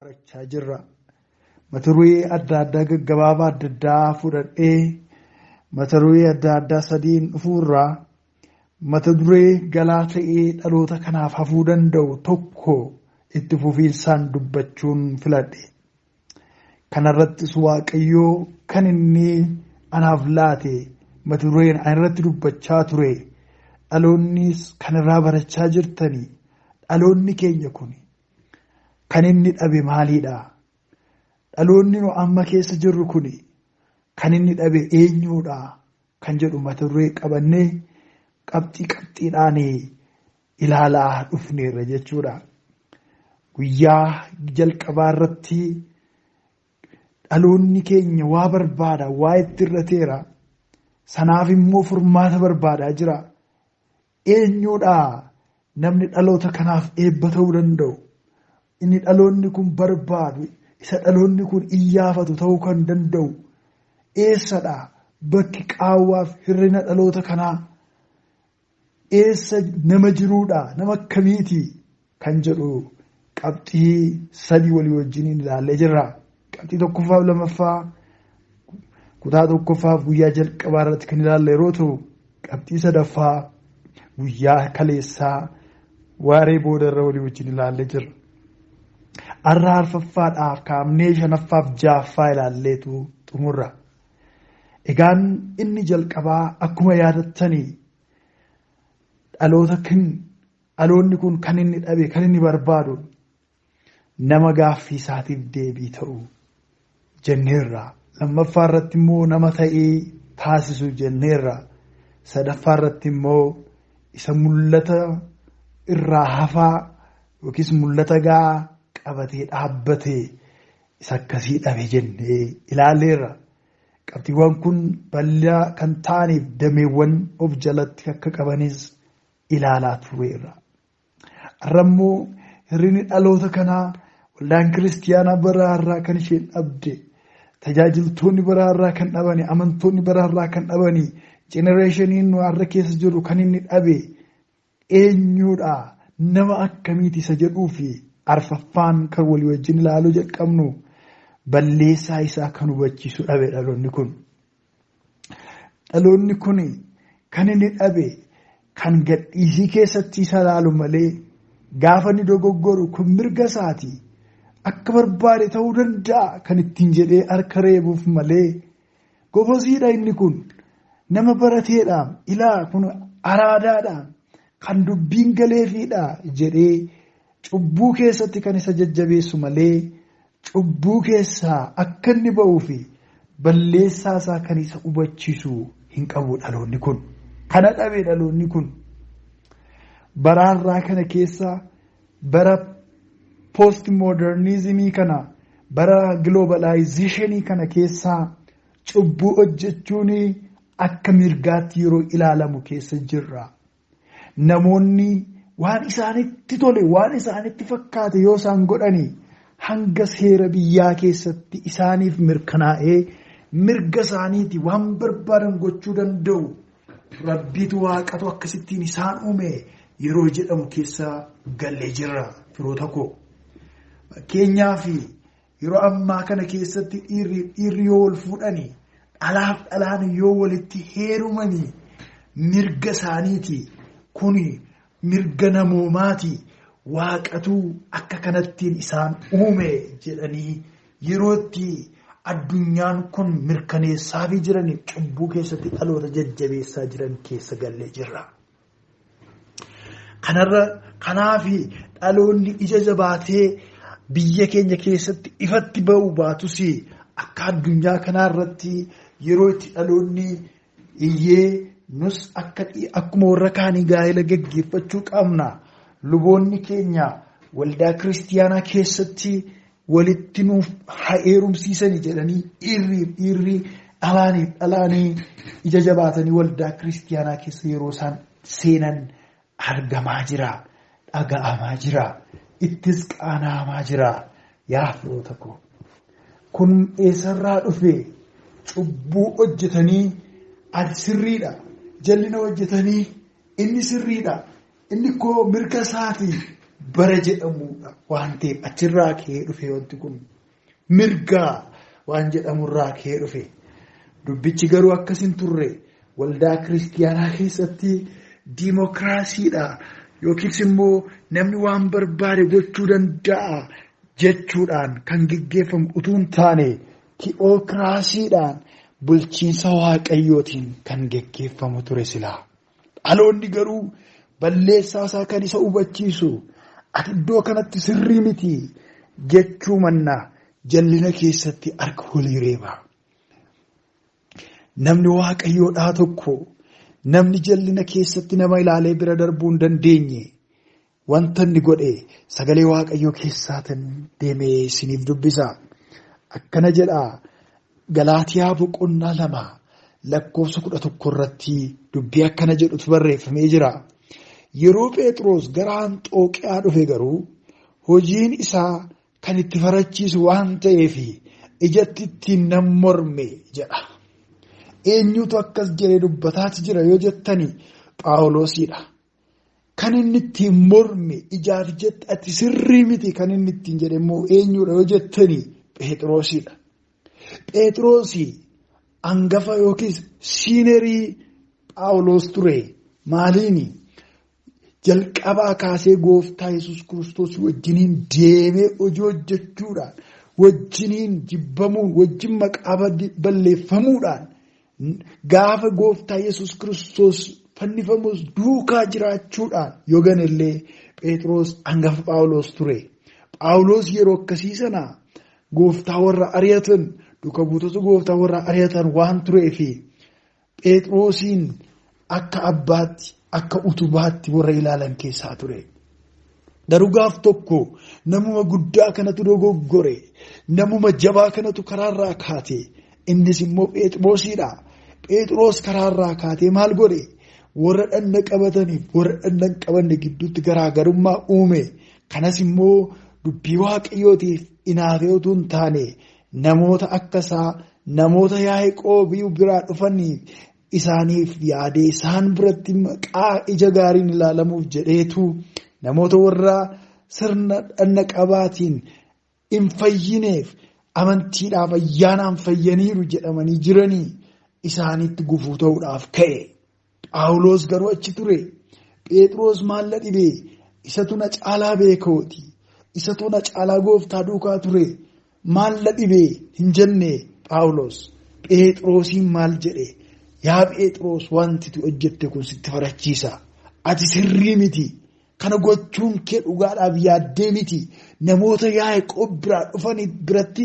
Barachaa jirra. Mata duree adda addaa gaggabaabaa adda addaa fudhadhee mata duree adda addaa sadiin dhufuurraa mata duree galaa ta'ee dhaloota kanaaf hafuu danda'u tokko itti fufiinsaan dubbachuun filadhe. Kanarrattis Waaqayyoo kan inni anaaf laate mata dureen ani irratti dubbachaa ture dhaloonnis kan irraa barachaa jirtanii dhaloonni keenya kun kan inni dhabe maaliidha? Dhaloonni nu amma keessa jirru kun kan inni dhabe eenyuudha? Kan jedhu mata duree qabannee qabxii qabxiidhaan ilaalaa dhufneerra jechuudha. Guyyaa jalqabaa irratti dhaloonni keenya waa barbaada, waa itti irrateera. Sanaaf immoo furmaata barbaadaa jira. Eenyuudha namni dhaloota kanaaf eebba ta'uu danda'u? Inni dhaloonni kun barbaadu, isa dhaloonni kun iyyaafatu ta'uu kan danda'u eessadha? Bakki qaawwaaf hir'ina dhaloota kanaa eessa nama jiruudha? Nama akkamiiti? Kan jedhu qabxii sadii walii wajjin ilaallee jirra. Qabxii tokkoffaaf lamaffaa kutaa tokkoffaaf guyyaa jalqabaa irratti kan ilaalle yeroo ta'u, qabxii sadaffaa guyyaa kaleessaa waaree boodarra walii wajjin ilaallee jirra. Har'a arfaffaadhaaf kaafnee shanaffaaf ja'affaa ilaalleetu xumurra. Egaan inni jalqabaa akkuma yaadattanii dhaloonni kun kan inni dhabe kan inni barbaadu nama gaaffii isaatiif deebii ta'u jenneerra. Lammaffaa irratti immoo nama ta'ee taasisu jenneerra. Sadaffaa irratti immoo isa mul'ata irraa hafaa yookiis mul'ata gahaa qabatee dhaabbatee isa akkasii dhabe jennee ilaalleerra. Qabxiiwwan kun bal'aa kan ta'aniif dameewwan of jalatti akka qabanis ilaalaa tureerra. Har'a immoo hir'inni dhaloota kanaa waldaan kiristiyaanaa bara har'aa kan isheen dhabde, tajaajiltoonni bara har'aa kan dhabani, amantoonni bara har'aa kan dhabani, jenereeshiniin nu har'a keessa jiru kan inni dhabe eenyuudha? Nama akkamiiti isa jedhuu fi arfaffaan kan walii wajjin ilaaluu jalqabnu balleessaa isaa kan hubachiisu dhabe dhaloonni kun. Dhaloonni kun kan inni dhabe kan gadhiisii keessatti isa ilaalu malee gaafa inni dogoggoru kun mirga isaati. Akka barbaade ta'uu danda'a kan ittiin jedhee harka reebuuf malee gobosiidha inni kun nama barateedha ilaa kun araadaadha kan dubbiin galeefiidha jedhee cubbuu keessatti kan isa jajjabeessu malee cubbuu keessaa akka inni ba'uu fi balleessaa isaa kan isa hubachiisu hin qabu dhaloonni kun. Kana dhabe dhaloonni kun bara har'aa kana keessa bara post modernizimii kana bara globalizationii kana keessa cubbuu hojjechuun akka mirgaatti yeroo ilaalamu keessa jirra. Namoonni waan isaanitti tole waan isaanitti fakkaate yoo isaan godhani hanga seera biyyaa keessatti isaaniif mirkanaa'ee mirga isaaniiti waan barbaadan gochuu danda'u. Rabbiitu waaqatu akkasittiin isaan uume yeroo jedhamu keessa gallee jirra firoota koo. Fakkeenyaaf yeroo ammaa kana keessatti dhiirri yoo wal fuudhanii dhalaaf dhalaan yoo walitti heerumanii mirga isaaniiti. Kuni mirga namoomaati. Waaqatu akka kanattiin isaan uume jedhanii yeroo itti addunyaan kun mirkaneessaafii jiraniif cubbuu keessatti dhaloota jajjabeessaa jiran keessa gallee jirra. Kanaafi dhaloonni ija jabaatee biyya keenya keessatti ifatti ba'uu baatus akka addunyaa kanaa irratti yeroo itti dhaloonni iyyee nus akkuma warra kaanii gaa'ela gaggeeffachuu qabna. Luboonni keenya waldaa kiristiyaanaa keessatti walitti nuuf haa heerumsiisanii jedhanii dhiirriif dhiirri dhalaaniif dhalaanii ija jabaatanii waldaa kiristiyaanaa keessa yeroo isaan seenan argamaa jira, dhaga'amaa jira, ittis qaana'amaa jira. Yaa firoota koo, kun eessarraa dhufe? Cubbuu hojjetanii ati sirriidha, jallina hojjetanii inni sirriidha, inni koo mirga isaati bara jedhamudha waan ta'eef achirraa ka'ee dhufe wanti kun mirgaa waan jedhamurraa ka'ee dhufe. Dubbichi garuu akkas hin turre waldaa kiristiyaanaa keessatti diimokiraasiidha yookiis immoo namni waan barbaade gochuu danda'a jechuudhaan kan geggeeffamu utuu hin taane ti'ookiraasiidhaan bulchiinsa waaqayyootiin kan geggeeffamu ture silaa. Dhaloonni garuu balleessaa isaa kan isa hubachiisu ati iddoo kanatti sirrii miti jechuu mannaa jallina keessatti harka walii reeba. Namni waaqayyoodhaa tokko namni jallina keessatti nama ilaalee bira darbuu hin dandeenye wanta inni godhe sagalee waaqayyoo keessaatiin deemee isiniif dubbisa. Akkana jedha Galaatiyaa boqonnaa 2 lakkoofsa 11 irratti dubbii akkana jedhutu barreeffamee jira. Yeroo Phexros gara Anxooqiyaa dhufe garuu hojiin isaa kan itti farachiisu waan ta'eef ijatti ittiin nan morme jedha. Eenyutu akkas jedhee dubbataati jira yoo jettani Phaawulosiidha. Kan inni ittiin morme ijaaf jette ati sirrii miti kan inni ittiin jedhe immoo eenyudha yoo jettani Phexrosiidha. Phexrosi hangafa yookiis siinerii Phaawulos ture. Maaliini? Jalqabaa kaasee gooftaa Yesuus Kiristoos wajjiniin deemee hojii hojjechuudhaan, wajjiniin jibbamuun, wajjin maqaa balleeffamuudhaan gaafa gooftaa Yesuus Kiristoos fannifamus duukaa jiraachuudhaan yoo ganellee Phexros hangafa Phaawulos ture. Phaawulos yeroo akkasii sana gooftaa warra ari'atan, duuka buutota gooftaa warra ari'atan waan tureefi Phexrosiin akka abbaatti, akka utubaatti warra ilaalan keessaa ture. Garuu gaaf tokko namuma guddaa kanatu dogoggore, namuma jabaa kanatu karaarraa kaate, innis immoo Phexrosiidha. Phexros karaarraa kaatee maal godhe? Warra dhanna qabataniif warra dhanna hin qabanne gidduutti garaagarummaa uume. Kanas immoo dubbii waaqayyootiif inaafee utuu hin taane namoota akka isaa namoota Yaaqoobii biraa dhufaniif isaaniif yaadee isaan biratti maqaa ija gaariin ilaalamuuf jedheetu namoota warra sirna dhanna qabaatiin hin fayyineef amantiidhaaf ayyaanaan fayyaniiru jedhamanii jiranii isaanitti gufuu ta'uudhaaf ka'e. Phaawulos garuu achi ture. Phexros maal na dhibee? Isatu na caalaa beekooti. Isatu na caalaa gooftaa duukaa ture. Maal na dhibee hin jenne Phaawulos. Phexrosiin maal jedhe? Yaa Phexros wanti tu hojjette kun sitti farachiisa. Ati sirrii miti. Kana gochuun kee dhugaadhaaf yaaddee miti. Namoota Yaaqoob biraa dhufanii biratti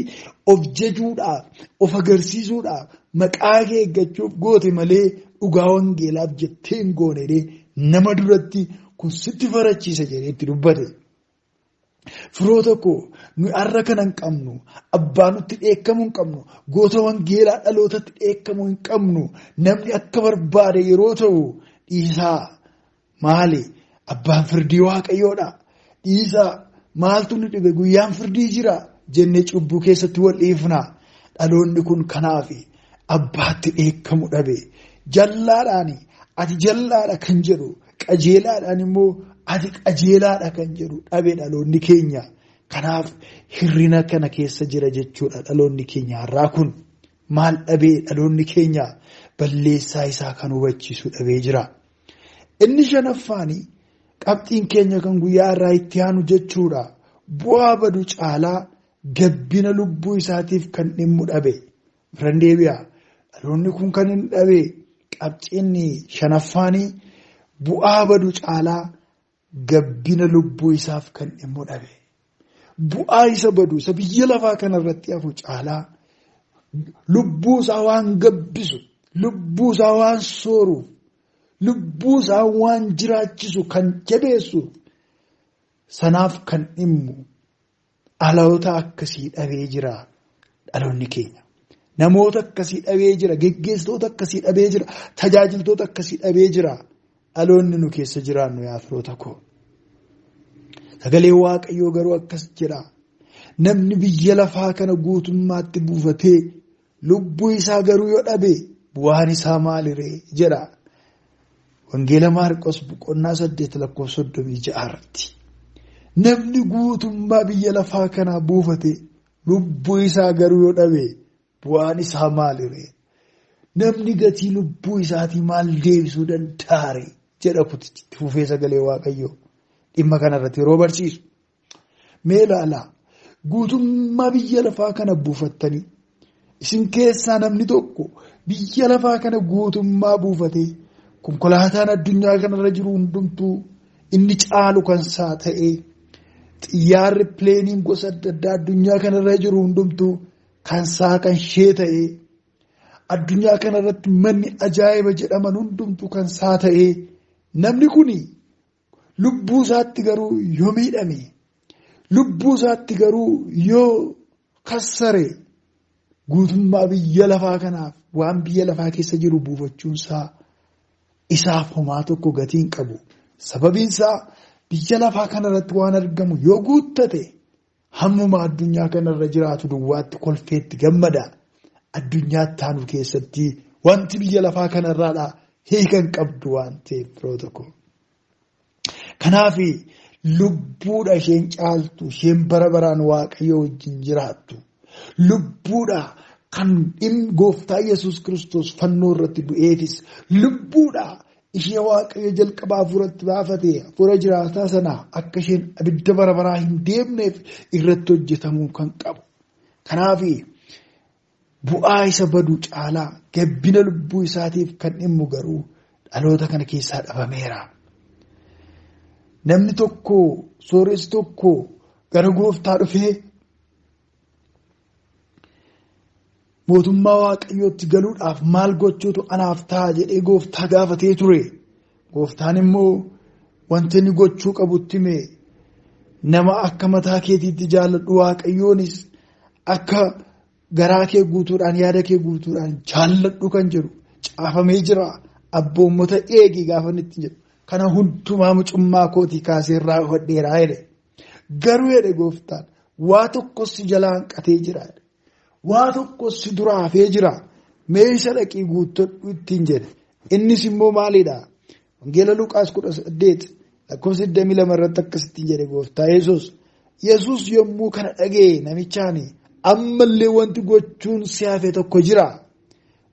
of jajuudhaaf, of agarsiisuudhaaf, maqaa kee eeggachuuf goote malee dhugaa wangeelaaf jettee hin goone nama duratti kun sitti farachiisa jedhee itti dubbate. Firoota koo nuyi har'a kana hin qabnu, abbaa nutti dheekkamuu hin qabnu, goota wangeelaa dhalootatti dheekkamuu hin qabnu, namni akka barbaade yeroo ta'u dhiisaa maali? Abbaan firdii waaqayyoodha. Dhiisaa maaltu nu dhibe guyyaan firdii jira jennee cubbuu keessatti wal dhiifna. Dhaloonni kun kanaaf abbaatti dheekkamu dhabe. Jallaadhaan ati jallaadha kan jedhu, qajeelaadhaan immoo ati qajeelaadha kan jedhu dhabe dhaloonni keenya. Kanaaf hirrina kana keessa jira jechuudha dhaloonni keenya har'aa kun. Maal dhabee dhaloonni keenya balleessaa isaa kan hubachiisu dhabee jira. Inni shanaffaani qabxiin keenya kan guyyaa irraa itti aanu jechuudha. Bu'aa badu caalaa gabbina lubbuu isaatiif kan dhimmu dhabe. Biran deebi'a. Dhaloonni kun kan hin dhabe qabxiin shanaffaani bu'aa badu caalaa gabbina lubbuu isaaf kan dhimmu dhabe. Bu'aa isa badu isa biyya lafaa kanarratti hafu caalaa lubbuu isaa waan gabbisu, lubbuu isaa waan sooruuf, lubbuu isaa waan jiraachisu kan jabeessu sanaaf kan dhimmu dhaloota akkasii dhabee jira dhaloonni keenya. Namoota akkasii dhabee jira, geggeessitoota akkasii dhabee jira, tajaajiltoota akkasii dhabee jira. Dhaloonni nu keessa jiraannu yaa firoota koo. Sagalee Waaqayyoo garuu akkas jedha. Namni biyya lafaa kana guutummaatti buufatee lubbuu isaa garuu yoo dhabe bu'aan isaa maaliree jedha. Wangeela Maarqos boqonnaa 8 lakkoofsa 36 irratti. Namni guutummaa biyya lafaa kanaa buufate lubbuu isaa garuu yoo dhabe bu'aan isaa maaliree? Namni gatii lubbuu isaatii maal deebisuu danda'a ree? Jedha kutichi itti fufee sagalee Waaqayyoo dhimma kanarratti yeroo barsiisu. Mee ilaalaa, guutummaa biyya lafaa kana buufattanii isin keessaa namni tokko biyya lafaa kana guutummaa buufatee konkolaataan addunyaa kanarra jiru hundumtuu inni caalu kan isaa ta'ee xiyyaarri pileeniin gosa adda addaa addunyaa kanarra jiru hundumtuu kan isaa kan ishee ta'ee addunyaa kanarratti manni ajaa'iba jedhaman hundumtuu kan isaa ta'ee namni kun lubbuu isaatti garuu yoo miidhame, lubbuu isaatti garuu yoo kassare, guutummaa biyya lafaa kanaaf waan biyya lafaa keessa jiru buufachuunsaa isaaf homaa tokko gatii hin qabu. Sababiin isaa biyya lafaa kanarratti waan argamu yoo guuttate hammuma addunyaa kanarra jiraatu duwwaatti kolfeetti gammada. Addunyaatti aanu keessatti wanti biyya lafaa kanarraadhaa hiika hin qabdu waan ta'eef yeroo tokko. Kanaaf lubbuudha isheen caaltu, isheen bara baraan Waaqayyo wajjin jiraattu. Lubbuudha kan gooftaa Yesuus Kiristoos fannoo irratti du'eefis, lubbuudha ishee Waaqayyo jalqabaa hafuuratti baafatee hafuura jiraataa sana akka isheen abidda bara baraa hin deemneef irratti hojjetamuu kan qabu. Kanaaf bu'aa isa badu caalaa gabbina lubbuu isaatiif kan dhimmu garuu dhaloota kana keessaa dhabameera. Namni tokko, sooressi tokko gara gooftaa dhufee mootummaa Waaqayyootti galuudhaaf maal gochuutu anaaf ta'a jedhee gooftaa gaafatee ture. Gooftaan immoo wanti inni gochuu qabutti hime, nama akka mataa keetiitti jaalladhu, Waaqayyoonis akka garaa kee guutuudhaan yaada kee guutuudhaan jaalladhu kan jedhu caafamee jira. Abboommota eegi gaafa inni ittiin jedhu. Kana hundumaa mucummaa kootii kaasee raawwadheeraa jedhe. Garuu jedhe gooftaan, waa tokko si jalaa hanqatee jira. Waa tokko si duraa hafee jira. Meeshaa dhaqii guuttadhu ittiin jedhe. Innis immoo maalidha? Wangeela Luqaas 18:22 irratti akkasittiin jedhe gooftaa Yesuus. Yesuus yommuu kana dhaga'e namichaan, ammallee wanti gochuun si hafe tokko jira.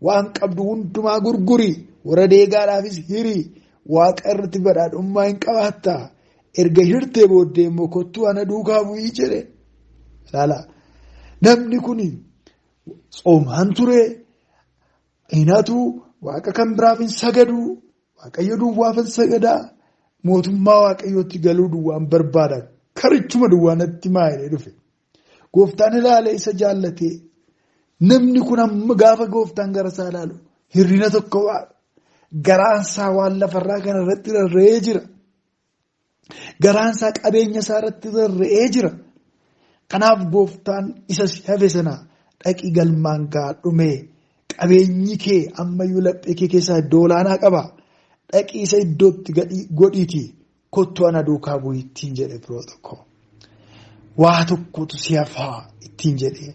Waan qabdu hundumaa gurguri, warra deegaadhaafis hiri, waaqa irratti badhaadhummaa hin qabaatta. Erga hirtee booddee immoo kottuu ana duukaa bu'ii jedhe. Ilaala. Namni kun tsoomaan ture, hinatu waaqa kan biraaf hin sagadu, Waaqayyo duwwaaf hin sagadaa, mootummaa Waaqayyootti galuu duwwaan barbaada. Karichuma duwwaa natti maayee dhufe. Gooftaan ilaalee isa jaallatee, namni kun amma gaafa gooftaan gara isaa ilaalu hirrina tokko garaan isaa waan lafarraa kana irratti rarra'ee jira. Garaan isaa qabeenya isaa irratti rarra'ee jira. Kanaaf gooftaan isa si hafe sana dhaqii galmaan gaadhume, qabeenyi kee ammayyuu laphee kee keessaa iddoo olaanaa qaba. Dhaqii isa iddootti godhiiti kottu ana duukaa bu'i ittiin jedhe biroo tokko. Waa tokkotu si hafaa ittiin jedhe.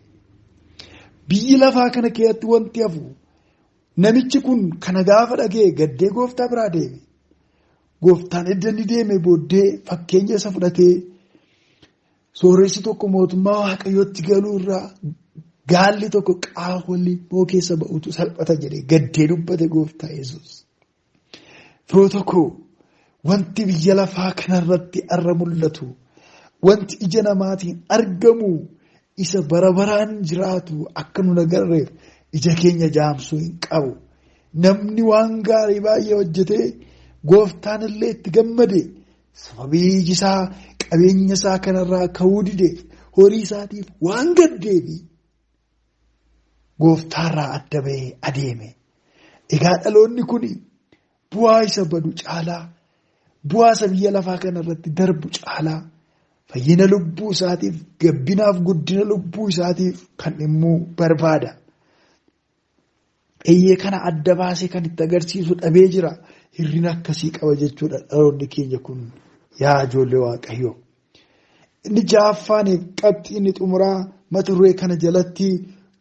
Biyyi lafaa kana keessatti wanti hafu, namichi kun kana gaafa dhagee gaddee gooftaa biraa deeme. Gooftaan edda inni deeme booddee fakkeenya isa fudhatee sooressi tokko mootummaa Waaqayyootti galuu irraa gaalli tokko qaawwa moo keessa ba'utu salphata jedhee gaddee dubbate gooftaa Yesuus. Firoo tokko, wanti biyya lafaa kanarratti arra mul'atu, wanti ija namaatiin argamu isa bara baraan jiraatu akka nu agarreef ija keenya jaamsuu hin qabu. Namni waan gaarii baay'ee hojjetee gooftaan illee itti gammade, sababii iji isaa qabeenya isaa kanarraa ka'uu dideef, horii isaatiif waan gaddeefi gooftaarraa adda bahee adeeme. Egaa dhaloonni kun bu'aa isa badu caalaa, bu'aa isa biyya lafaa kanarratti darbu caalaa fayyina lubbuu isaatiif, gabbinaaf guddina lubbuu isaatiif kan dhimmuu barbaada. Eeyyee, kana adda baasee kan itti agarsiisu dhabee jira. Hirrina akkasii qaba jechuudha dhaloonni keenya kun, yaa ijoollee Waaqayyoo. Inni ja'affaaniif qabxii inni xumuraa mata duree kana jalatti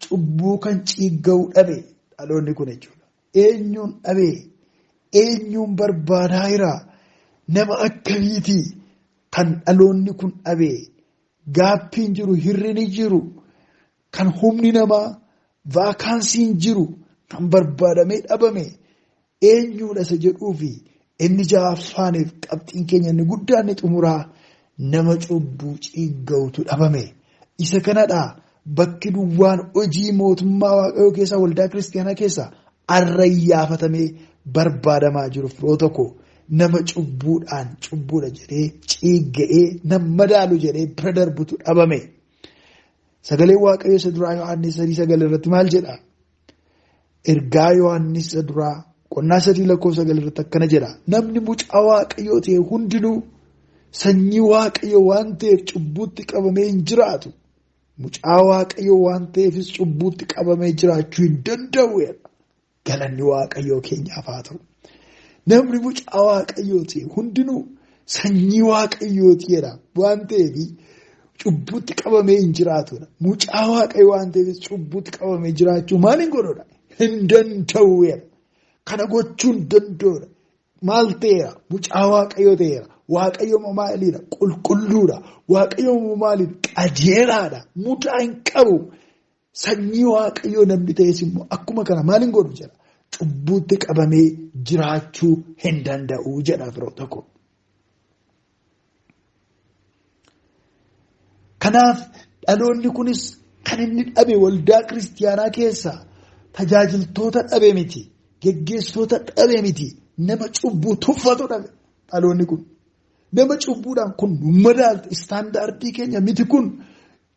cubbuu kan ciigga'u dhabe dhaloonni kun jechuudha. Eenyuun dhabe? Eenyuun barbaadaa jira? Nama akkamiiti? Kan dhaloonni kun dhabe gaaffiin jiru, hirrini jiru, kan humni namaa vaakaansiin jiru, kan barbaadamee dhabame eenyuudha isa jedhuufi inni ja'affaaniif qabxiin keenya inni guddaan inni xumuraa nama cubbuu ciigga'utu dhabame. Isa kanadha bakki duwwaan hojii mootummaa waaqayyoo keessaa waldaa kiristaanaa keessaa arrayyaafatamee barbaadamaa jiru firoota koo nama cubbuudhaan cubbuudha jedhee ciigga'ee nama madaalu jedhee bira darbutu dhabame. Sagaleen waaqayyoo isa duraa Yohaannis 3:9 irratti maal jedha? Ergaa Yohaannis isa duraa qonnaa 3:9 irratti akkana jedha. Namni mucaa waaqayyoo ta'e hundinuu sanyii waaqayyoo waan ta'eef cubbuutti qabamee hin jiraatu. Mucaa waaqayyoo waan ta'eefis cubbuutti qabamee jiraachuu hin danda'u. Galanni waaqayyoo keenyaaf haa ta'u. Namni mucaa waaqayyoo ta'e hundinuu sanyii waaqayyoo ta'edha waan ta'eef cubbuutti qabamee hin jiraatudha. Mucaa waaqayyoo waan ta'eefis cubbuutti qabamee jiraachuu maal hin godhudha? Hin danda'u. Kana gochuu hin danda'udha. Maal ta'eera? Mucaa waaqayyoo ta'eera. Waaqayyo maaliidha? Qulqulluudha. Waaqayyo maaliidha? Qajeelaadha. Mudaa hin qabu. Sanyii waaqayyoo namni ta'es immoo akkuma kana maal hin godhu jedha. Cubbuutti qabamee jiraachuu hin danda'u jedha firoota koo. Kanaaf dhaloonni kunis kan inni dhabe waldaa kiristiyaanaa keessaa tajaajiltoota dhabe miti, geggeessitoota dhabe miti, nama cubbuu tuffatu dhabe dhaloonni kun. Nama cubbuudhaan kun nu madaaltu istaandaardii keenya miti kun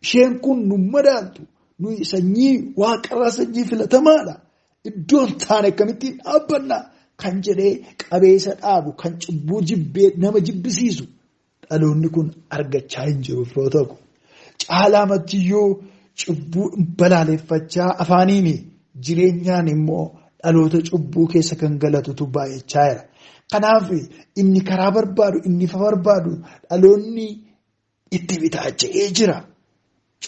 isheen kun nu madaaltu nuyi sanyii waaqarraa sanyii filatamaadha. Iddoon taane akkamittiin dhaabbannaa kan jedhee qabeessa dhaabu kan cubbuu jibbee nama jibbisiisu dhaloonni kun argachaa hin jiru firoota koo. Caalaamatti-iyyuu cubbuu balaaleffachaa afaaniin jireenyaan immoo dhaloota cubbuu keessa kan galatutu baay'achaa jira. Kanaaf inni karaa barbaadu inni ifa barbaadu dhaloonni itti bitaacha'ee jira.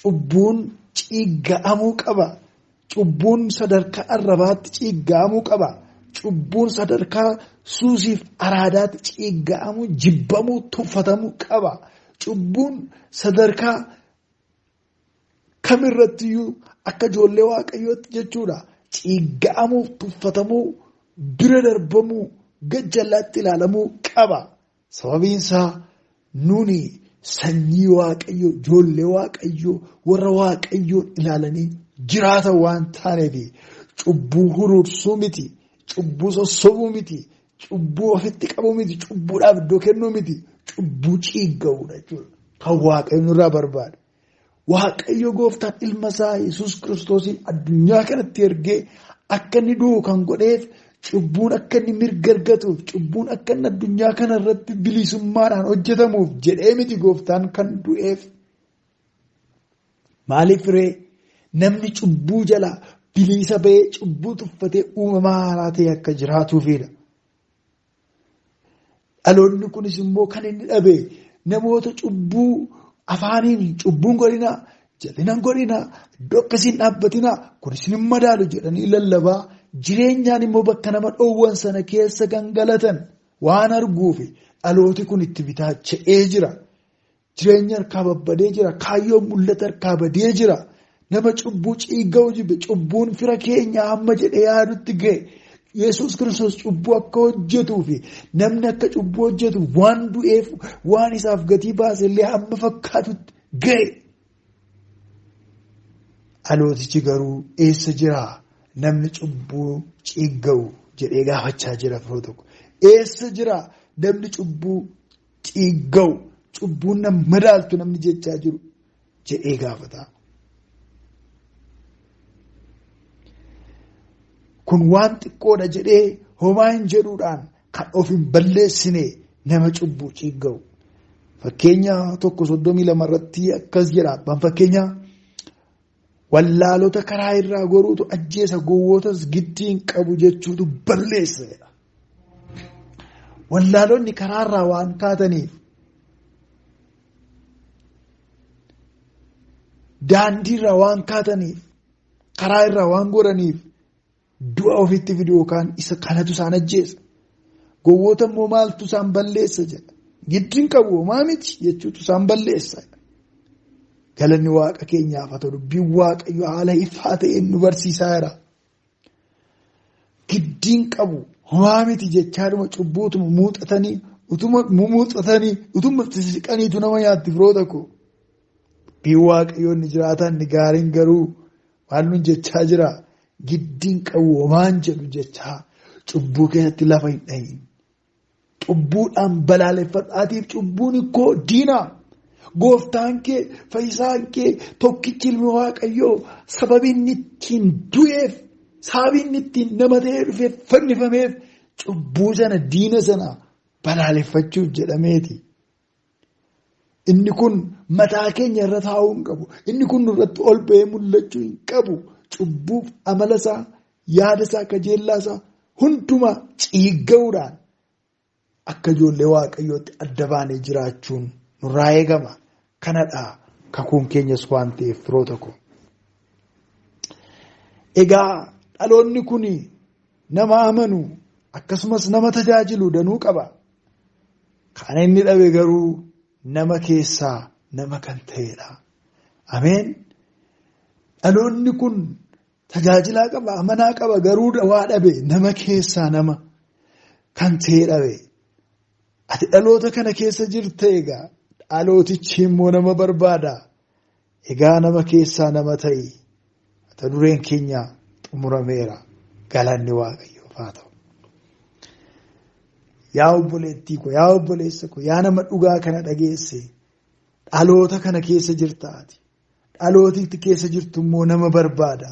Cubbuun ciigga'amuu qaba. Cubbuun sadarkaa arrabaatti ciigga'amuu qaba. Cubbuun sadarkaa suusiif araadaatti ciigga'amuu, jibbamuu, tuffatamuu qaba. Cubbuun sadarkaa kamirrattiyyuu akka ijoollee waaqayyootti jechuudha. Ciigga'amuu, tuffatamuu, bira darbamuu, gajjallaatti ilaalamuu qaba. Sababiin isaa nuni sanyii waaqayyoo, ijoollee waaqayyoo, warra waaqayyoon ilaalanii jiraatan waan taaneef cubbuu hurursuu miti, cubbuu sossobuu miti, cubbuu ofitti qabuu miti, cubbuudhaaf iddoo kennuu miti, cubbuu ciigga'uudha jechuudha. Kan waaqayyo nurraa barbaadu. Waaqayyo gooftaan ilma isaa Yesuus Kiristoosiin addunyaa kanatti ergee akka inni du'u kan godheef cubbuun akka inni mirga argatuuf, cubbuun akka inni addunyaa kana irratti bilisummaadhaan hojjetamuuf jedhee miti gooftaan kan du'eef. Maaliif ree namni cubbuu jalaa bilisa ba'ee cubbuu tuffatee uumamaa haaraa ta'e akka jiraatuufidha. Dhaloonni kunis immoo kan inni dhabe namoota cubbuu afaaniin cubbuun godhinaa, jallinaan godhinaa, iddoo akkasiin dhaabbatinaa, kunis hin madaalu jedhanii lallabaa jireenyaan immoo bakka nama dhoowwan sana keessa gangalatan waan arguufi dhalooti kun itti bitaacha'ee jira. Jireenya harkaa babbadee jira. Kaayyoon mul'ata harkaa badee jira. Nama cubbuu ciigga'u jibbe cubbuun fira keenya hamma jedhee yaadutti ga'e. Yesuus Kiristoos cubbuu akka hojjetuu fi namni akka cubbuu hojjetu waan du'eef waan isaaf gatii baase illee hamma fakkaatutti ga'e. Dhalootichi garuu eessa jiraa namni cubbuu ciigga'u jedhee gaafachaa jira firoo tokko. Eessa jiraa namni cubbuu ciigga'u cubbuun nama madaaltu namni jechaa jiru jedhee gaafata. Kun waan xiqqoodha jedhee homaa hin jedhuudhaan kan of hin balleessine nama cubbuu ciigga'u. Fakkeenya 1:32 irratti akkas jedha. Abbaan fakkeenya wallaalota karaa irraa goruutu ajjeesa gowwootas giddiin qabu jechuutu balleessa jedha. Wallaalonni karaa irraa waan kaataniif daandii irraa waan kaataniif karaa irraa waan goraniif du'a ofitti fidu yookaan isa kanatu isaan ajjeesa. Gowwoota immoo maaltu isaan balleessa jedha. Giddiin qabu homaa miti jechuutu isaan balleessa. Galanni waaqa keenyaaf haa ta'u, dubbiin waaqayyo haala ifaa ta'een nu barsiisaa jira. Giddiin qabu homaa miti jechaadhuma cubbuutuma muuxatanii utuma muuxatanii utuma siqaniitu nama nyaatti firoota koo. Dubbiin waaqayyo inni jiraataan inni gaariin garuu maal nuun jechaa jira? Giddiin qabu homaan jedhu jechaa cubbuu keessatti lafa hin dhahin. Cubbuudhaan balaaleffadhaatiif cubbuun koo diina. Gooftaan kee fayyisaan kee tokkichi ilmi waaqayyoo sababi inni ittiin du'eef sababi inni ittiin nama ta'ee dhufeef fannifameef cubbuu sana diina sana balaaleffachuuf jedhameeti. Inni kun mataa keenya irra taa'uu hin qabu. Inni kun nurratti ol ba'ee mul'achuu hin qabu. Cubbuuf amala isaa, yaada isaa, kajeellaa isaa hundumaa ciigga'uudhaan akka ijoollee waaqayyootti adda baanee jiraachuun nurraa eegama. Kanadha kakuun keenyas waan ta'eef firoota koo. Egaa dhaloonni kun nama amanu akkasumas nama tajaajilu danuu qaba. Kan inni dhabe garuu nama keessaa nama kan ta'edha. Ameen. Dhaloonni kun tajaajilaa qaba, amanaa qaba, garuu waa dhabe nama keessaa nama kan ta'e dhabe. Ati dhaloota kana keessa jirta egaa dhalootichi immoo nama barbaada. Egaa nama keessaa nama ta'i. Mata dureen keenya xumurameera. Galanni waaqayyoof haa ta'u. Yaa obboleettii ko, yaa obboleessa ko, yaa nama dhugaa kana dhageesse dhaloota kana keessa jirta ati. Dhalootitti keessa jirtu immoo nama barbaada.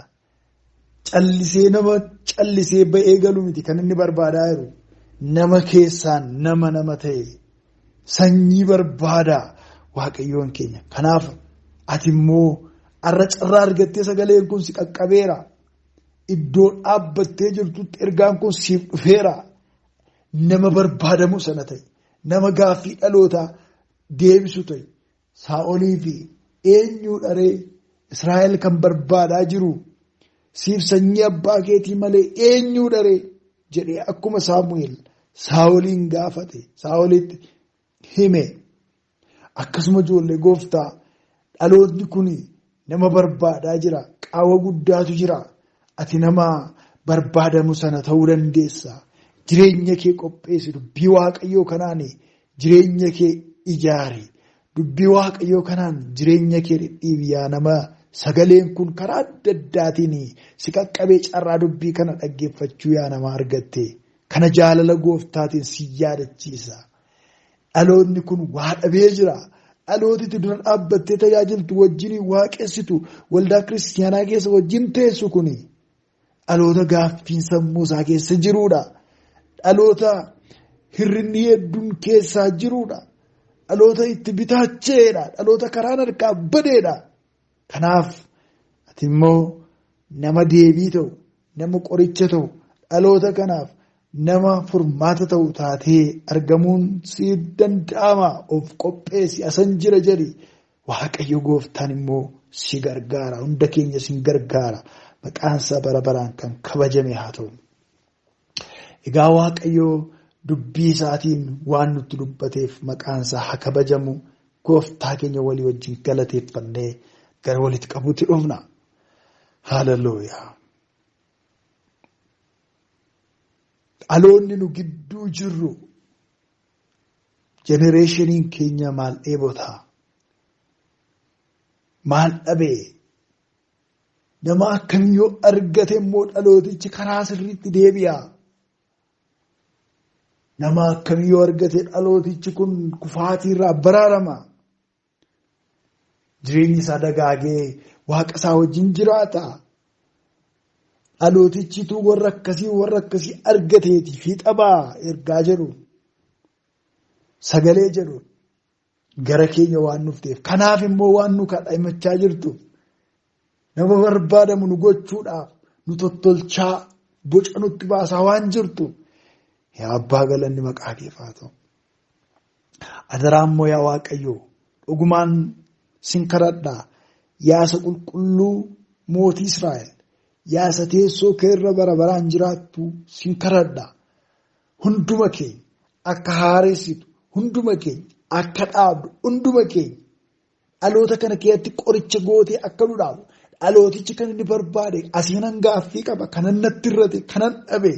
Callisee nama callisee ba'ee galu miti kan inni barbaadaa jiru. Nama keessaan nama nama ta'e sanyii barbaada waaqayyoon keenya. Kanaaf ati immoo arra carraa argattee sagaleen kun si qaqqabeera. Iddoo dhaabbattee jirtutti ergaan kun siif dhufeera. Nama barbaadamu sana ta'e, nama gaaffii dhalootaa deebisu ta'e, Saa'olii fi eenyuu dharee Israa'el kan barbaadaa jiru siif sanyii abbaa keetii malee eenyuu dharee jedhee akkuma Saamu'eel Saa'oliin gaafate, Saa'olitti hime. Akkasuma ijoollee gooftaa dhalootni kun nama barbaadaa jira. Qaawwa guddaatu jira. Ati nama barbaadamu sana ta'uu dandeessa. Jireenya kee qopheessi. Dubbii waaqayyoo kanaan jireenya kee ijaari. Dubbii waaqayyoo kanaan jireenya kee dhidhiibi. Yaa nama sagaleen kun karaa adda addaatiin si qaqqabee carraa dubbii kana dhaggeeffachuu yaa nama argatte. Kana jaalala gooftaatiin si yaadachiisa. Dhaloonni kun waa dhabee jira. Dhalootatti dura dhaabbattee tajaajiltu wajjin waaqessitu waldaa kiristiyaanaa keessa wajjin teessu kuni dhaloota gaaffiin sammuu isaa keessa jiruudha. Dhaloota hirrinni hedduun keessaa jiruudha. Dhaloota itti bitaacheedha. Dhaloota karaan harkaa badeedha. Kanaaf ati immoo nama deebii ta'u, nama qoricha ta'u, dhaloota kanaaf nama furmaata ta'u taatee argamuun si danda'ama. Of qopheessi, asan jira jedhi. Waaqayyo gooftaan immoo si gargaara. Hunda keenya si gargaara. Maqaan isaa bara baraan kan kabajame haa ta'u. Egaa Waaqayyo dubbii isaatiin waan nutti dubbateef maqaan isaa haa kabajamu. Gooftaa keenya walii wajjin galateeffannee gara walitti qabuutti dhufna. Haaleluyyaa. Dhaloonni nu gidduu jirru jenereeshiniin keenya maal dheebotaa? Maal dhabee? Nama akkamii yoo argate immoo dhalootichi karaa sirriitti deebi'a? Nama akkamii yoo argate dhalootichi kun kufaatiirraa baraarama? Jireenyi isaa dagaagee waaqa isaa wajjin jiraata. Dhalootichitu warra akkasii argateeti fiixa ba'a ergaa jedhu sagalee jedhu gara keenya waan dhufteef. Kanaaf immoo waan nu kadhachaa jirtu nama barbaadamu nu gochuudhaaf nu tottolchaa boca nutti baasaa waan jirtu yaa abbaa galanni maqaa keef haa ta'u. Adaraa immoo yaa Waaqayyo dhugumaan sin kadhadhaa yaa isa qulqulluu mootii Israa'el yaa isa teessoo kee irra bara baraan jiraattu sin kadhadhaa. Hunduma keenya akka haareessitu hunduma keenya akka dhaabdu hunduma keenya dhaloota kana keessatti qoricha gootee akka nu dhaabu dhalootichi kan inni barbaade asiinan gaaffii qaba kanan natti irrate kanan dhabe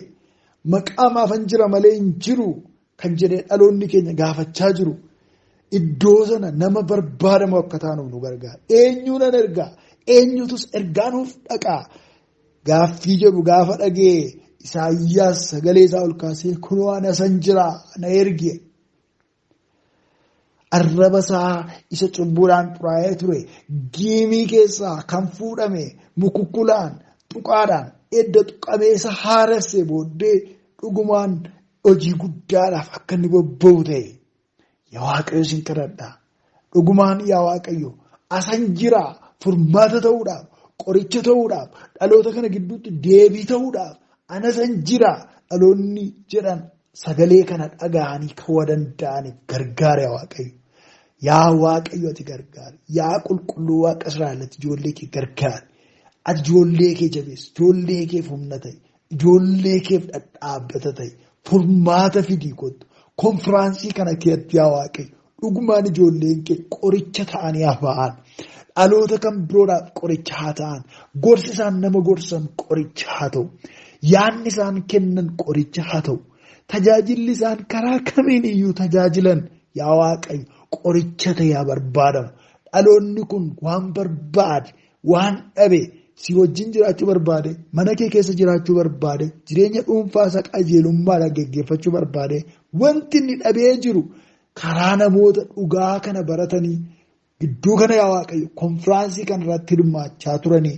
maqaa maafan jira malee hin jiru kan jedhee dhaloonni keenya gaafachaa jiru. Iddoo sana nama barbaadamu akka taanuuf nu gargaara. Eenyuu nan ergaa? Eenyutus ergaa nuuf dhaqaa? Gaaffii jedhu gaafa dhagee Isaayyaas sagalee isaa ol kaasee kunoo ana san jira na erge. Arraba isaa isa cubbuudhaan xuraa'ee ture giimii keessaa kan fuudhame mukukkulaan tuqaadhaan edda tuqamee isa haaresse booddee dhugumaan hojii guddaadhaaf akka inni bobba'u ta'e. Yaa Waaqayyo sin kadhadhaa. Dhugumaan yaa Waaqayyo asan jira furmaata ta'uudhaaf, qoricha ta'uudhaaf, dhaloota kana gidduutti deebii ta'uudhaaf anasan jira dhaloonni jedhan sagalee kana dhaga'anii ka'uu danda'aniif gargaara yaa Waaqayyo. Yaa Waaqayyo ati gargaari. Yaa qulqulluu Waaqa Israa'el ati ijoollee kee gargaari. Ati ijoollee kee jabeessi. Ijoollee keef humna ta'i. Ijoollee keef dhadhaabbata ta'i. Furmaata fidii kottu. Konfiraansii kana keessatti yaa Waaqayyo dhugumaan ijoolleen kee qoricha ta'anii haa ba'an. Dhaloota kan biroodhaaf qoricha haa ta'an. Gorsi isaan nama gorsan qoricha haa ta'u. Yaanni isaan kennan qoricha haa ta'u. Tajaajilli isaan karaa kamiin iyyuu tajaajilan yaa Waaqayyo qoricha ta'e haa barbaadamu. Dhaloonni kun waan barbaade waan dhabe si wajjin jiraachuu barbaade mana kee keessa jiraachuu barbaade jireenya dhuunfaa isaa qajeelummaadhaan geggeeffachuu barbaade wanti inni dhabee jiru karaa namoota dhugaa kana baratanii gidduu kana yaa Waaqayyo konfiraansii kana irratti hirmaachaa turanii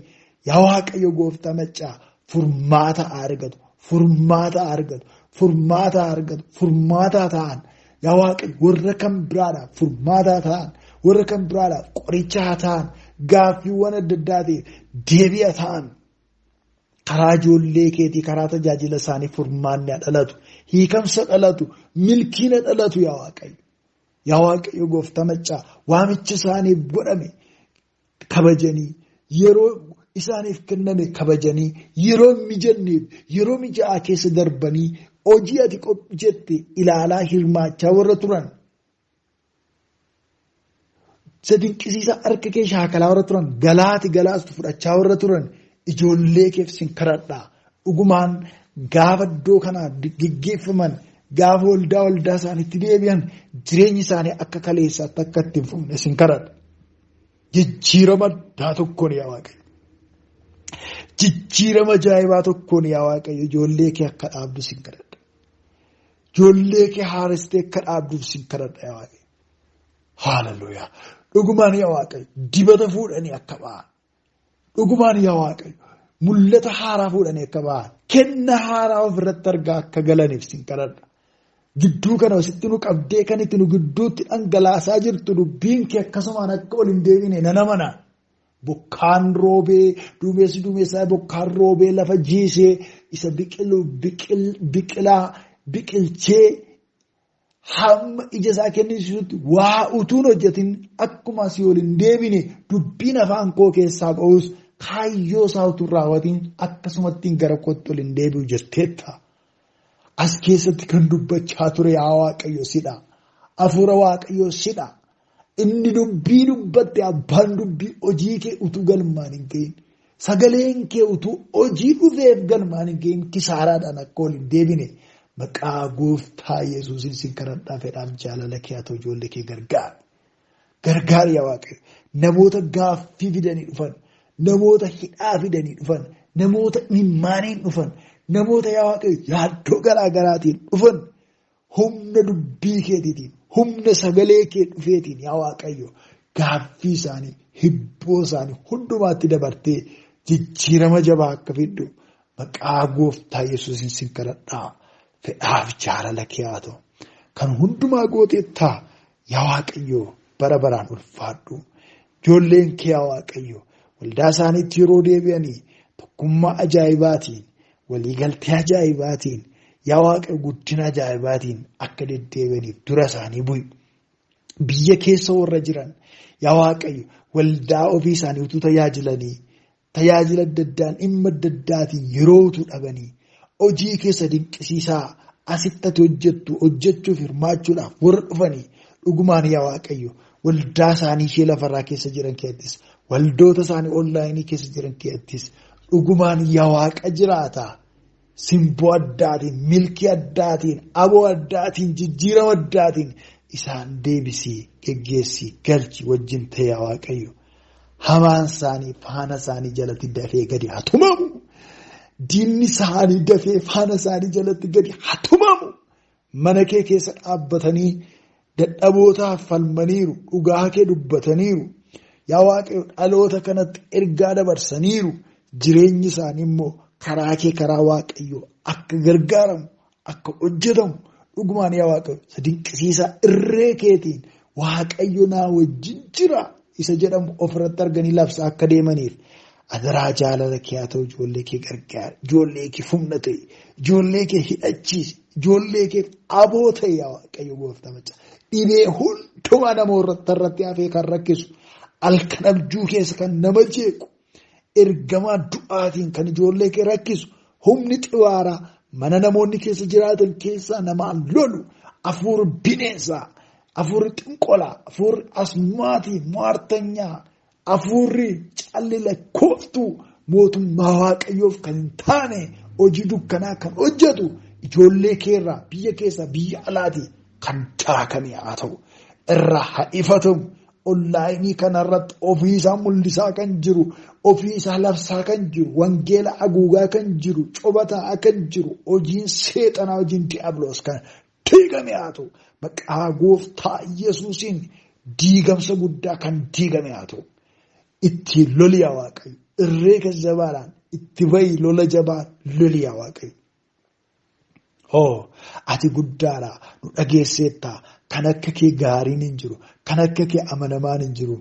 yaa Waaqayyo gooftaa maccaa furmaata argatu furmaata argatu furmaata argatu furmaata ta'an yaa Waaqayyo warra kan biraadhaaf furmaata ta'an warra kan biraadhaaf qoricha ta'an gaaffiiwwan adda addaatiif deebi'a ta'an karaa ijoollee keetii karaa tajaajila isaanii furmaanni dhalatu hiikamsa dhalatu milkiina dhalatu yaa Waaqayyo. Yaa Waaqayyo gooftaa maccaa waamicha isaaniif godhame kabajanii yeroo isaaniif kenname kabajanii yeroo mijanneef yeroo mijaa'aa keessa darbanii hojii ati jette ilaalaa hirmaachaa warra turan. Isa dinqisiisaa harka kee shaakalaa warra turan galaati galaastu fudhachaa warra turan ijoollee keef sin kadhadhaa. Dhugumaan gaafa iddoo kanaa geggeeffaman gaafa waldaa isaaniitti deebi'an jireenyi isaanii akka kaleessaatti akka itti hin fufne sin kadhadha. Jijjiirama addaa tokkoon yaa Waaqayyo. Jijjiirama ajaa'ibaa tokkoon yaa Waaqayyo ijoollee kee akka dhaabdu sin kadhadha. Ijoollee kee haaristee akka dhaabduuf sin kadhadha yaa Waaqayyo. Haaleluyyaa. Dhugumaan yaa Waaqayyo dibata fuudhanii akka ba'an. Dhugumaan yaa Waaqayyo mul'ata haaraa fuudhanii akka ba'an. Kenna haaraa ofirratti argaa akka galaniif sin kadhadha. Gidduu kana sitti nu qabdee kan itti nu gidduutti dhangalaasaa jirtu dubbiin kee akkasumaan akka ol hin deebine nan amana. Bokkaan roobee duumessi duumessaa bokkaan roobee lafa jiisee isa biqilu biqilaa biqilchee hamma ija isaa kennisiisutti waa utuun hojjetin akkuma asii ol hin deebine dubbiin afaan koo keessaa ba'us kaayyoo isaa utuu raawwatiin akkasumatti gara kootti ol hin deebi'u jetteetta. As keessatti kan dubbachaa ture yaa Waaqayyo sidha. Hafuura Waaqayyo sidha. Inni dubbii dubbatte abbaan dubbii hojii kee utuu galmaan hin gahin sagaleen kee utuu hojii dhufeef galmaan hin gahin kisaaraadhaan akka ol hin deebine maqaa gooftaa Yesuusiin sin kadhadhaa fedhaaf jaalala kee haa ta'u ijoollee kee gargaari. Gargaari yaa Waaqayyo. Namoota gaaffii fidanii dhufan, namoota hidhaa fidanii dhufan, namoota mimmaaniin dhufan, namoota yaa Waaqayyo yaaddoo garaa garaatiin dhufan humna dubbii keetiitiin, humna sagalee kee dhufeetiin yaa Waaqayyo gaaffii isaanii, hibboo isaanii hundumaatti dabartee jijjiirama jabaa akka fiddu maqaa gooftaa Yesuusiin sin kadhadhaa. Fedhaaf jaalala kee haa ta'u. Kan hundumaa gooteettaa yaa Waaqayyo bara baraan ulfaadhu. Ijoolleen kee yaa Waaqayyo waldaa isaaniitti yeroo deebi'anii tokkummaa ajaa'ibaatiin, waliigaltee ajaa'ibaatiin, yaa Waaqayyo guddina ajaa'ibaatiin akka deddeebi'aniif dura isaanii bu'i. Biyya keessa warra jiran yaa Waaqayyo waldaa ofii isaanii utuu tajaajilanii tajaajila adda addaan dhimma adda addaatiin yeroo utuu dhabanii hojii keessa dinqisiisaa Asitti ati hojjettu hojjechuuf hirmaachuudhaaf warra dhufanii dhugumaan yaa Waaqayyo waldaa isaanii ishee lafarraa keessa jiran keessattis waldoota isaanii onlaayinii keessa jiran keessattis dhugumaan yaa Waaqa jiraata. Simboo addaatiin, milkii addaatiin, aboo addaatiin, jijjiirama addaatiin isaan deebisii, geggeessii, galchi wajjin ta'e yaa Waaqayyo. Hamaan isaanii faana isaanii jalatti dafee gadi haa tumamu. Diinni isaanii dafee faana isaanii jalatti gadi haa tumamu. Mana kee keessa dhaabbatanii dadhabootaaf falmaniiru, dhugaa kee dubbataniiru. Yaa Waaqayyo dhaloota kanatti ergaa dabarsaniiru. Jireenyi isaanii immoo karaa kee karaa Waaqayyoo akka gargaaramu, akka hojjetamu dhugumaan yaa Waaqayyo isa dinqisiisaa irree keetiin Waaqayyo naa wajjin jira isa jedhamu ofirratti arganii labsa akka deemaniif adaraa jaalala kee haa ta'u ijoollee kee gargaara, ijoollee kee humna ta'e, ijoollee kee hidhachiisi, ijoollee kee aboo ta'e yaa Waaqayyo gooftaa macaa. Dhibee hundumaa nama irratti hafee kan rakkisu, halkan abjuu keessa kan nama jeequ, ergamaa du'aatiin kan ijoollee kee rakkisu, humni xiwaaraa mana namoonni keessa jiraatan keessaa namaan lolu, hafuurri bineensaa, hafuurri xinqolaa, hafuurri asmaatii, mo'artanyaa, hafuurri calli lakkooftuu mootummaa Waaqayyoof kan hin taane hojii dukkanaa kan hojjetu ijoollee keerraa biyya keessaa biyya alaatii kan daakame haa ta'u irraa haa ifatamu. Onlaayinii kanarratti ofiisaa mul'isaa kan jiru, ofiisaa labsaa kan jiru, wangeela haguugaa kan jiru, cobataa kan jiru, hojiin seexanaa, hojiin diiyaabiloos kan diigame haa ta'u. Maqaa gooftaa Yesuusiin diigamsa guddaa kan diigame haa ta'u. Itti loli yaa Waaqayyo, irree kan jabaadhaan itti bahi lola jabaa loli yaa Waaqayyo. Hoo ati guddaadha nu dhageesseettaa. Kan akka kee gaariin hin jiru, kan akka kee amanamaan hin jiru,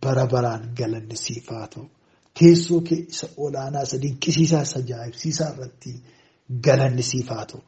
bara baraan galanni siif haa ta'u. Teessoo kee isa olaanaa, isa dinqisiisaa, isa ajaa'ibsiisaa irratti galanni siif haa ta'u.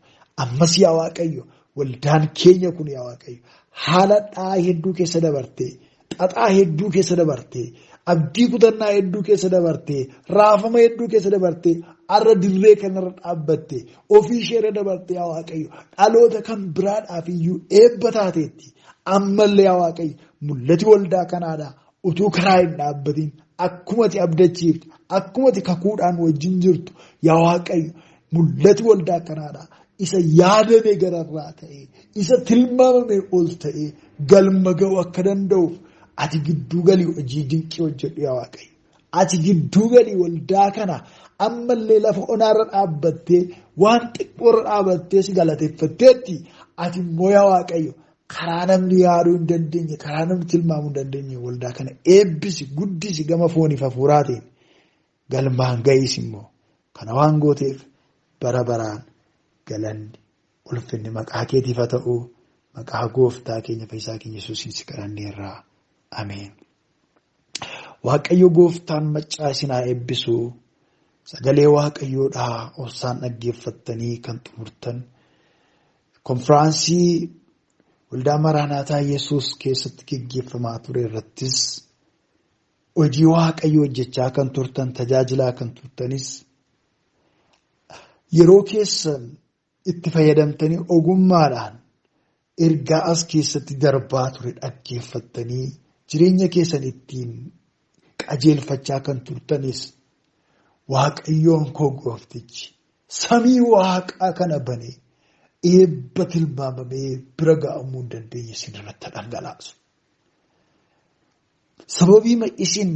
Ammas yaa Waaqayyo, waldaan keenya kun yaa Waaqayyo, haala dha'aa hedduu keessa dabartee, xaxaa hedduu keessa dabartee, abdii kutannaa hedduu keessa dabartee, raafama hedduu keessa dabartee, har'a dirree kanarra dhaabbattee, ofii isheerra dabartee yaa Waaqayyo, dhaloota kan biraadhaaf iyyuu eebba taateetti. Ammallee yaa Waaqayyo, mul'ati waldaa kanaadhaa utuu karaa hin dhaabbatiin akkumati abdachiifte, akkumati kakuudhaan wajjin jirtu yaa Waaqayyo, mul'ati waldaa kanaadhaa isa yaadame gararraa ta'ee, isa tilmaamame ol ta'ee galma ga'uu akka danda'uuf ati gidduu galii hojii dinqii hojjedhu yaa Waaqayyo. Ati gidduu galii waldaa kana ammallee lafa onaarra dhaabbattee waan xiqqoorra dhaabattee si galateeffatteetti ati immoo yaa Waaqayyo karaa namni yaaduu hin dandeenye, karaa namni tilmaamuu hin dandeenye waldaa kana eebbisi, guddisi gama fooniif hafuuraatiin galmaan ga'iis immoo kana waan gooteef bara baraan galanni ulfinni maqaa keetiif haa ta'u, maqaa gooftaa keenya fayyisaa keenya Yesuusiin si kadhanneerraa. Ameen. Waaqayyo gooftaan maccaa isin haa eebbisu. Sagalee Waaqayyoodhaa obsaan dhaggeeffattanii kan xumurtan. Konfiraansii waldaa Maraanaataa Yesuus keessatti geggeeffamaa ture irrattis hojii Waaqayyoo hojjechaa kan turtan, tajaajilaa kan turtanis yeroo keessan itti fayyadamtanii ogummaadhaan ergaa as keessatti darbaa ture dhaggeeffattanii jireenya keessan ittiin qajeelfachaa kan turtanis Waaqayyoon koo gooftichi samii waaqaa kana banee eebba tilmaamamee bira ga'amuu hin dandeenye isin irratti dhangalaasu. Sababii isin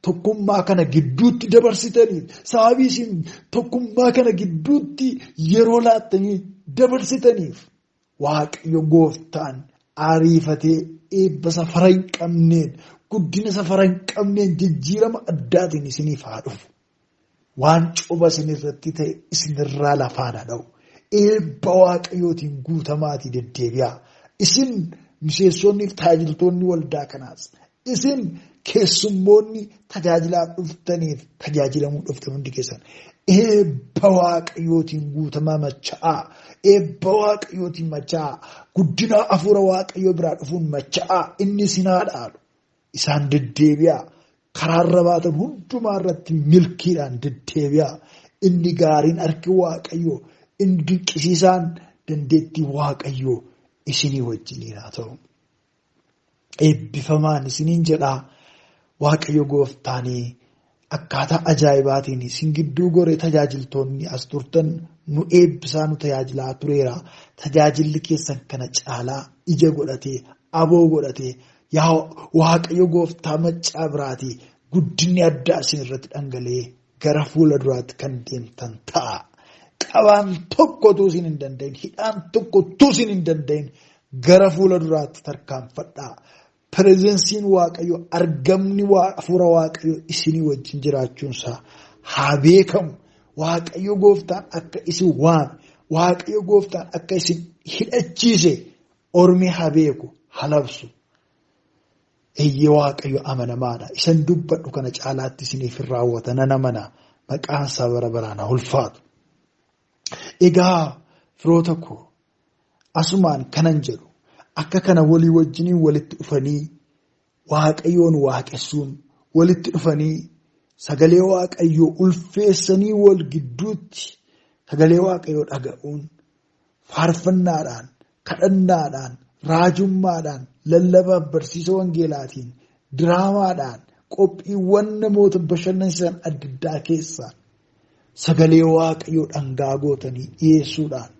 tokkummaa kana gidduutti dabarsitaniif, sababii isin tokkummaa kana gidduutti yeroo laattanii dabarsitaniif Waaqayyo gooftaan ariifatee eebba safara hin qabneen, guddina safara hin qabneen jijjiirama addaatiin isiniif haa dhufu. Waan cuba isinirratti ta'e isinirraa lafaan haa dha'u. Eebba Waaqayyootiin guutamaatii deddeebi'aa. Isin miseensonni fi tajaajiltoonni waldaa kanaas, isin keessummoonni tajaajilaa dhuftaniif tajaajilamuu dhuftan hundi keessan eebba Waaqayyootiin guutamaa macha'aa. Eebba Waaqayyootiin macha'aa. Guddina hafuura Waaqayyoo biraa dhufuun macha'aa. Inni isin haa dhaalu. Isaan deddeebi'aa. Karaarra baatan hundumaa irratti milkiidhaan deddeebi'aa. Inni gaariin harki Waaqayyoo, inni dinqisiisaan Dandeettii Waaqayyoo isinii wajjiniin haa ta'u. Eebbifamaan isiniin jedhaa Waaqayyo gooftaanii akkaataa ajaa'ibaatiin isin gidduu goree tajaajiltoonni as turtan nu eebbisaa nu tajaajilaa tureera. Tajaajilli keessan kana caalaa ija godhatee aboo godhatee yaa Waaqayyo gooftaa maccaa biraatii guddinni addaa isin irratti dhangala'ee gara fuula duraatti kan deemtan ta'a. Qabaan tokko utuu isin hin danda'in, hidhaan tokko utuu isin hin danda'in gara fuula duraatti tarkaanfadhaa. Pireezensiin Waaqayyoo argamni hafuura Waaqayyoo isinii wajjin jiraachuunsaa haa beekamu. Waaqayyo gooftaan akka isin waame, Waaqayyo gooftaan akka isin hidhachiise ormi haa beeku, haa labsu. Eeyyee Waaqayyo amanamaadha. Isan dubbadhu kana caalaatti isiniif hin raawwata nan amana. Maqaan isaa bara baraan haa ulfaatu. Egaa firoota koo asumaan kanan jedhu akka kana walii wajjiniin walitti dhufanii Waaqayyoon waaqessuun walitti dhufanii sagalee Waaqayyoo ulfeessanii wal gidduutti sagalee Waaqayyoo dhaga'uun faarfannaadhaan, kadhannaadhaan, raajummaadhaan, lallabaaf barsiisa wangeelaatiin, diraamaadhaan, qophiiwwan namoota bashannansiisan adda addaa keessaan sagalee Waaqayyoo dhangaa gootanii dhiyeessuudhaan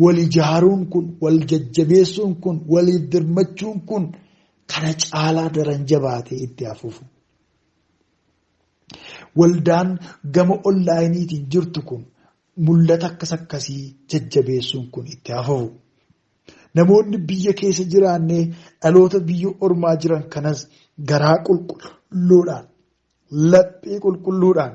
wal ijaaruun kun, wal jajjabeessuun kun, waliif dirmachuun kun kana caalaa daran jabaatee itti hafuufu. Waldaan gama onlaayiniitiin jirtu kun mul'ata akkas akkasii jajjabeessuun kun itti hafuufu. Namoonni biyya keessa jiraannee dhaloota biyya ormaa jiran kanas garaa qulqulluudhaan, laphee qulqulluudhaan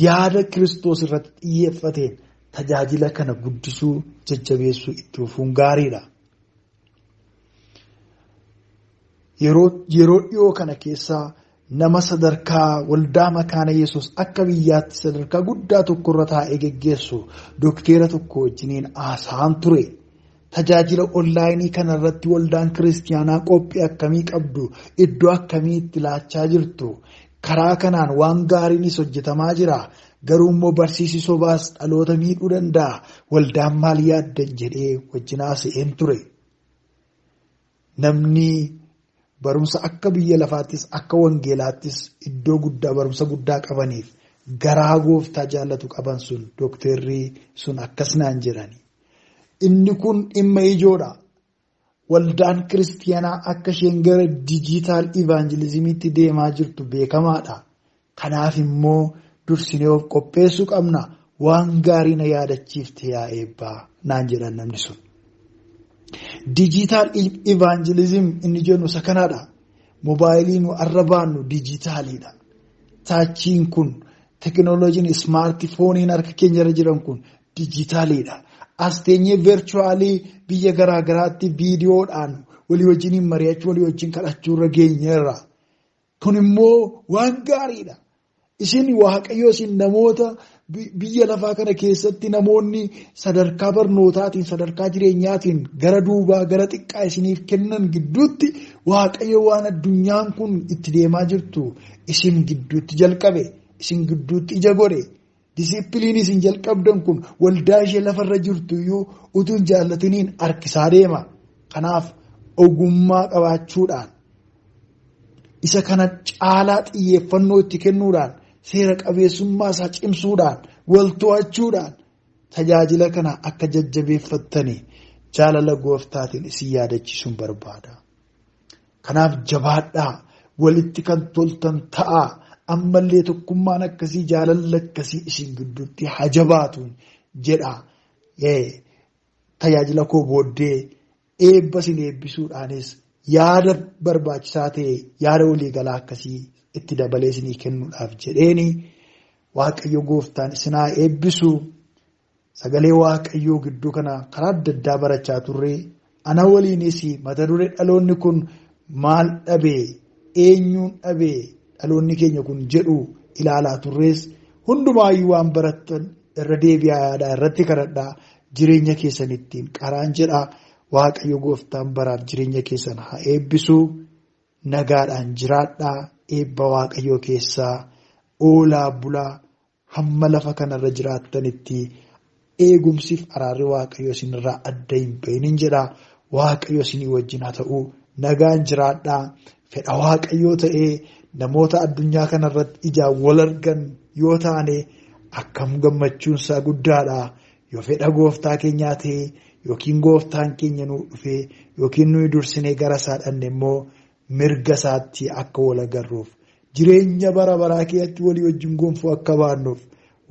yaada Kiristoos irratti xiyyeeffateen tajaajila kana guddisuu jajjabeessuu itti fufuun gaariidha. Yeroo dhiyoo kana keessaa nama sadarkaa waldaa makaana Yesuus akka biyyaatti sadarkaa guddaa tokkorra taa'ee geggeessu dokteera tokko wajjiniin haasa'aan ture. Tajaajila onlaayinii kanarratti waldaan kiristiyaanaa qophii akkamii qabdu, iddoo akkamii itti laachaa jirtu, karaa kanaan waan gaariinis hojjetamaa jira. Garuu immoo barsiisi sobaas dhaloota miidhuu danda'a. Waldaan maal yaaddan jedhee wajjin haasa'een ture. Namni barumsa akka biyya lafaattis akka wangeelaattis iddoo guddaa barumsa guddaa qabaniif garaa gooftaa jaallatu qaban sun dookterri sun akkas naan jedhani. Inni kun dhimma ijoodha. Waldaan kiristiyaanaa akka isheen gara diijitaal ivaanjilizimiitti deemaa jirtu beekamaadha. Kanaaf immoo dursinee of qopheessuu qabna. Waan gaarii na yaadachiifte yaa eebbaa naan jedhan namni sun. Diijitaal ivaanjilizim inni jennu isa kanadha. Moobaayilii nu arra baannu diijitaaliidha. Taachiin kun teekinooloojiin ismaartifooniin harka keenya irra jiran kun diijitaaliidha. As teenyee veerchuwaalii biyya garaa garaatti viidiyoodhaan walii wajjiniin mari'achuu walii wajjin kadhachuu irra geenyeerra. Kun immoo waan gaariidha. Isin Waaqayyo isin namoota biyya lafaa kana keessatti namoonni sadarkaa barnootaatiin sadarkaa jireenyaatiin gara duubaa gara xiqqaa isiniif kennan gidduutti Waaqayyo waan addunyaan kun itti deemaa jirtu isin gidduutti jalqabe isin gidduutti ija godhe. Disiipiliin isin jalqabdan kun waldaa ishee lafarra jirtu iyyuu utuu hin jaallatiniin harkisaa deema. Kanaaf ogummaa qabaachuudhaan isa kana caalaa xiyyeeffannoo itti kennuudhaan seera qabeessummaa isaa cimsuudhaan wal to'achuudhaan tajaajila kana akka jajjabeeffattanii jaalala gooftaatiin isin yaadachiisuun barbaada. Kanaaf jabaadhaa walitti kan toltan ta'aa. Ammallee tokkummaan akkasii jaalalli akkasii isin gidduutti haa jabaatu jedha. Tajaajila koo booddee eebba isin eebbisuudhaanis yaada barbaachisaa ta'e yaada waliigalaa akkasii itti dabalee isinii kennuudhaaf jedheeni Waaqayyo gooftaan isin haa eebbisu. Sagalee Waaqayyoo gidduu kana karaa adda addaa barachaa turre ana waliinis mata duree dhaloonni kun maal dhabee eenyuun dhabee dhaloonni keenya kun jedhu ilaalaa turres hundumaayyuu waan barattan irra deebi'aa yaadaa irratti kadhadhaa jireenya keessan ittiin qaraan jedhaa Waaqayyo gooftaan baraaf jireenya keessan haa eebbisu nagaadhaan jiraadhaa eebba Waaqayyoo keessaa oolaa bulaa hamma lafa kanarra jiraattanitti Eegumsiif araarri Waaqayyoo isinirraa adda hin bahin jedha. Waaqayyo isinii wajjin haa ta'u. Nagaan jiraadhaa. Fedha Waaqayyoo ta'ee namoota addunyaa kanarratti ijaan wal argan yoo taane akkam gammachuunsaa guddaadha. Yoo fedha gooftaa keenyaa ta'e yookiin gooftaan keenya nuu dhufee yookiin nuyi dursinee gara isaa dhanne immoo mirga isaatti akka wal agarruuf jireenya bara baraa keessatti walii wajjin gonfoo akka baannuuf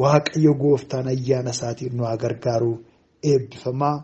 Waaqayyo gooftaan ayyaana isaatiin nu haa gargaaru eebbifamaa.